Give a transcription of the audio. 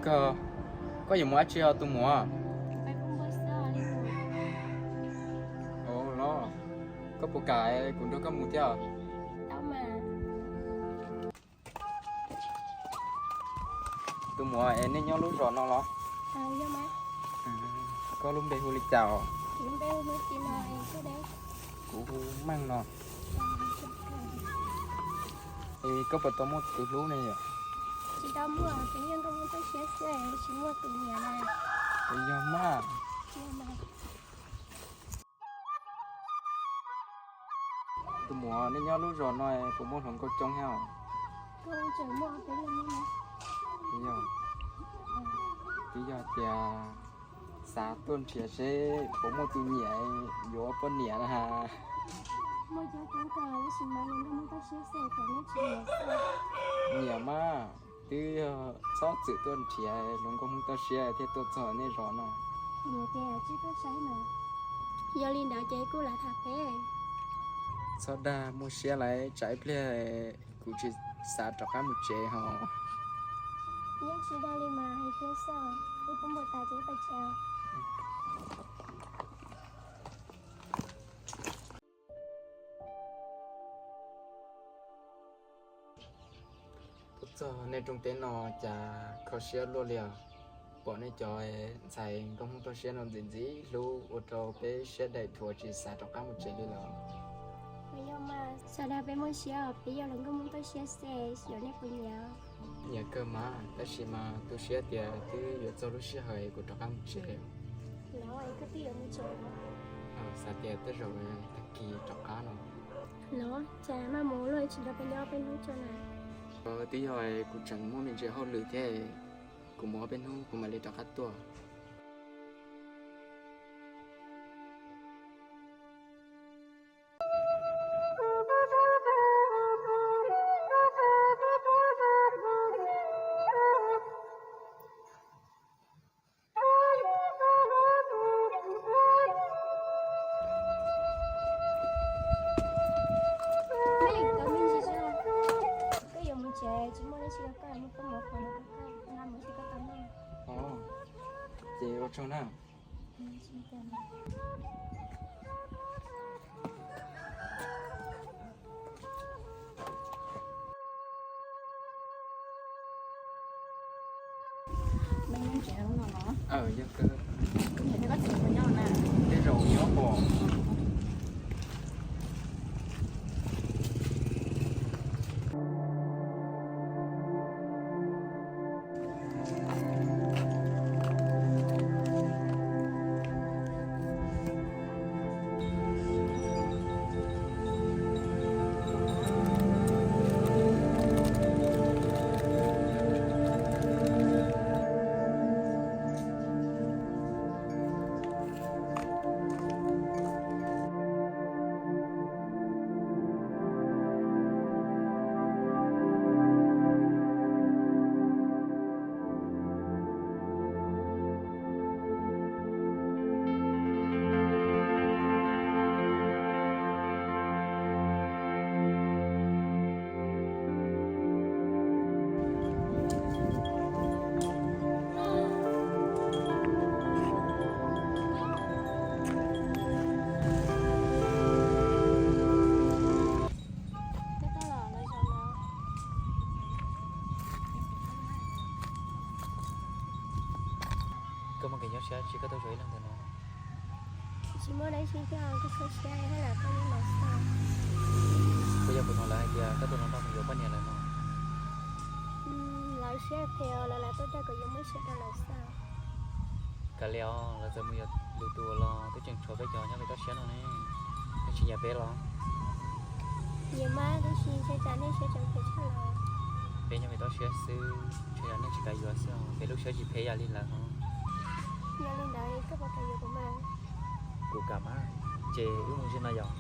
Koj, koj yuav mus dab tsi os tus muam? Ua los, koj puas kam kuv nrog koj mus thiab? Tus muam es nej nyob lub zos no los? Koj lub npe hu li cas os? Kuv hu Meej no. Es koj puas tau muaj tus hlub ne yom? Puas yog mas? Tus muam, nej nyob lub zos no puas muaj hluas nkauj coob thiab? Twb yog tias xav tuaj nrhiav seb puas muaj tus nyiam yuav poj niam na. Nyiam mas, twb yog txhob txwm tuaj nrhiav hluas nkauj Hmoob toj siab thiaj tuaj txog nej zos no. Yog li ntawd ces kuj lawv tham peb. Txhob dag, muaj siab lawm, tsam ib pliag kuv tsis xav rov qab mus tsev ho. Yeej tsis dag li mas, hais tias xwb, wb pub npau taws ces wb pais tsev. Tuaj txog nej rooj teb no cas kho siab luaj li os. Pom nej cov ntxhais nkauj Hmoob toj siab no ntxim ntxim hlub ua rau peb siab daim thuav tsis xav rov qab mus tsev li lawm. Xav dag peb muaj siab, peb yog hluas nkauj Hmoob toj siab xwb, xyov nej puas nyiam. Nyiam kawg mas, tab sis mas tu siab tias twb yuav txog lub sij hawm kuv rov qab mus tsev. Xav tias tej zaum tag kis rov qab no. Los cas maj mus luaj tsis nrog peb nyob peb hnub tso na. Twb yog kuv tseem muaj me ntsis hauj lwm thiab, kuv mus ob peb hnub kuv mam li rov qab tuaj. Koj yuav mus tsev tsis muaj dab tsi rau koj, muaj koj mus qhov no rau koj, nqa mus si koj tau noj. Ces ua tsaug na. Yog kawg. Tej zaum nyob pom. Koj muaj kev nyuaj siab tsis koj tuaj zov ib leeg ntawm no? Tsis muaj dab tsi thiab, koj xav siab thiab los koj yeej los xwb. Puas yog kuv hnov lawv hais tias koj tuaj los nrog kuv yuav poj niam lawm no? Lawv siab phem os, lawv lam tuaj dag kom yuav muab siab rau lawv xwb. Kav liam os, lawv txawm mus yuav lwm tus los twb tseem tshuav peb cov nyob pem toj siab no ne. Nej tsis nyiam peb los? Nyiam mas, tab sis ntshe cas nej siab tseem phem tshaj lawm. Peb nyob pem toj siab xwb, ntshe yog nej tsis kam yuav xwb os, peb lub siab tsis phem ib yam li lawv os. Yog li ntawd koj puas kam yuav kuv mas? Kuv kam mas, ces wb mus ze no yom.